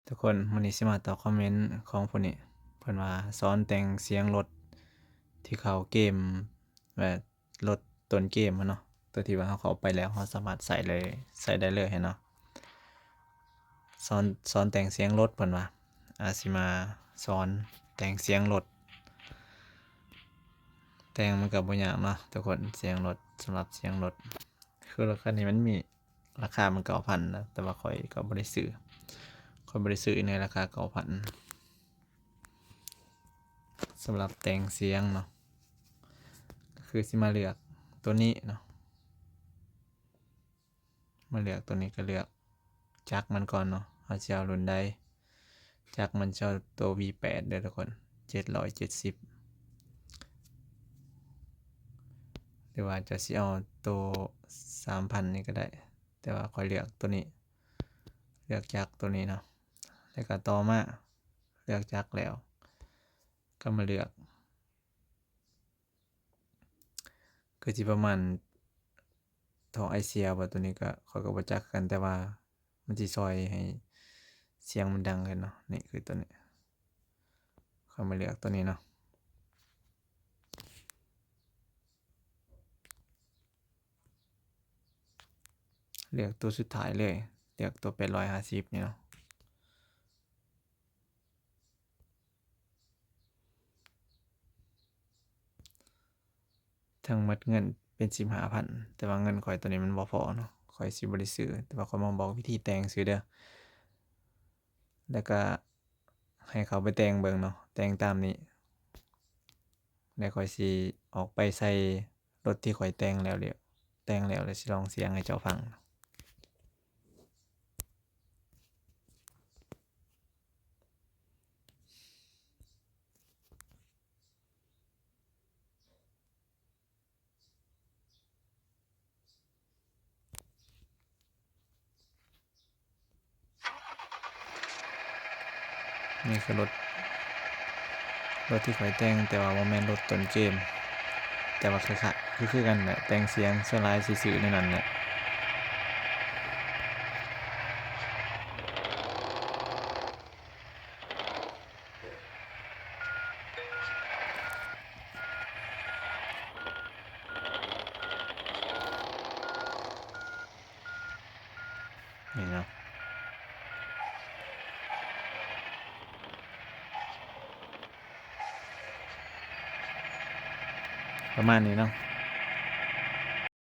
ທຸກຄົນ ມື້ນີ້ຊິມາຕອບຄອມເມັນຂອງຜູ້ນີ້ ເພິ່ນວ່າສອນແຕ່ງສຽງລົດທີ່ເຂົ້າເກມ ແບບລົດຕົ້ນເກມຫັ້ນເນາະ ຕົວທີ່ວ່າເຮົາເຂົ້າໄປແລ້ວ ເຮົາສາມາດໃຊ້ເລີຍ ໃຊ້ໄດ້ເລີຍຫັ້ນເນາະ. ສອນ ສອນແຕ່ງສຽງລົດ ເພິ່ນວ່າ ອາ ຊິມາສອນແຕ່ງສຽງລົດ. ແຕ່ງມັນກໍບໍ່ຍາກເນາະທຸກຄົນ ສຽງລົດ ສຳລັບສຽງລົດ ຄືລົດຄັນນີ້ມັນມີ ລາຄາມັນເກົ້າພັນນະ ແຕ່ວ່າຂ້ອຍກໍບໍ່ໄດ້ຊື້ ຂ້ອຍບໍ່ໄດ້ຊື້ໃນລາຄາເກົ້າພັນ. ສຳລັບແຕ່ງສຽງເນາະ ກໍຄືຊິມາເລືອກຕົວນີ້ເນາະ ມາເລືອກຕົວນີ້ ກໍເລືອກຈັກມັນກ່ອນເນາະ ເຮົາຊິເອົາລຸ້ນໃດ. ຈັກມັນຊິເອົາໂຕ ວີແປດ ເດີທຸກຄົນ ເຈັດຮ້ອຍເຈັດສິບ ຫຼືວ່າຈະຊິເອົາໂຕ ສາມພັນ ນີ້ກໍໄດ້ ແຕ່ວ່າຂ້ອຍເລືອກຕົວນີ້ ເລືອກຈັກຕົວນີ້ເນາະ ແລ້ວກໍຕໍ່ມາເລືອກຈັກແລ້ວ ກໍມາເລືອກ ຄືຊິປະມານທໍ່ໄອເສຍບໍ່ ຕົວນີ້ກໍ ຂ້ອຍກໍບໍ່ຈັກຄືກັນ ແຕ່ວ່າມັນຊິຊ່ອຍໃຫ້ສຽງມັນດັງຂຶ້ນເນາະ. ນີ້ຄືຕົວນີ້ ຂ້ອຍມາເລືອກຕົວນີ້ເນາະ ເລືອກຕົວສຸດທ້າຍເລີຍ ເລືອກຕົວແປດຮ້ອຍຫ້າສິບນີ້ເນາະ. ທັງໝົດເງິນເປັນສິບຫ້າພັນ ແຕ່ວ່າເງິນຂ້ອຍຕົວນີ້ມັນບໍ່ພໍເນາະ ຂ້ອຍຊິບໍ່ໄດ້ຊື້ ແຕ່ວ່າຂ້ອຍມາບອກວິທີແຕ່ງຊື່ເດີ ແລ້ວກະໃຫ້ເຂົາໄປແຕ່ງເບິ່ງເນາະ ແຕ່ງຕາມນີ້ ແລ້ວຂ້ອຍຊິອອກໄປໃສ່ລົດທີ່ຂ້ອຍແຕ່ງແລ້ວ ແຕ່ງແລ້ວ ແລ້ວຊິລອງສຽງໃຫ້ເຈົ້າຟັງ. ນີ້ຄືລົດ ລົດທີ່ຂ້ອຍແຕ່ງ ແຕ່ວ່າບໍ່ແມ່ນລົດຕົ້ນເກມ ແຕ່ວ່າຄື ຄື ຄືກັນແຫຼະ ແຕ່ງສຽງສ່ວນຫຼາຍຊິຊື້ແນວນັ້ນແຫຼະ. ນີ້ເນາະ ປະມານນີ້ເນາະ